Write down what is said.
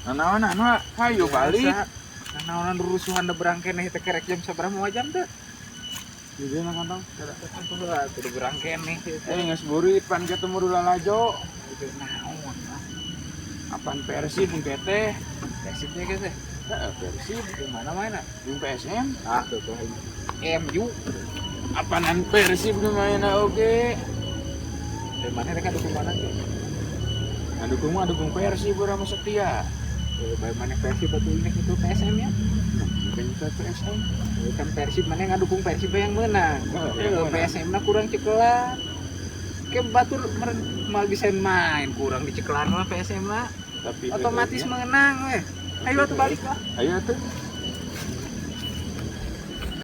Nanaonan wa, hayu balik. Nanaonan rusuhan da berang keneh teh, kerek jam sabaraha, mau jam teh? Di dieu kantong. Kudu berang keneh. Eh, geus burit pan ketemu dulu lalajo. Itu naon lah? Apaan Persib engke teh? Persibnya gitu. Heeh, Persib. Di mana mainna? Jeung PSM. Ah, tuh tuh. MU. Apaanan Persib nu mainna oge? Di mana mereka dukung mana tuh? Ngadukung mah dukung Persib urang mah setia. Eh, bae mana Persib atuh, ini itu PSM ya. Bukan kita PSM. Eh, kan Persib mana ngadukung Persib yang menang. Oh, Eh, yang menang. PSM na kurang cekelan. Ke batur meren mal bisa main kurang dicekelan mah PSM lah. Tapi Otomatis menang weh. Ayo atuh balik lah. Ayo tuh.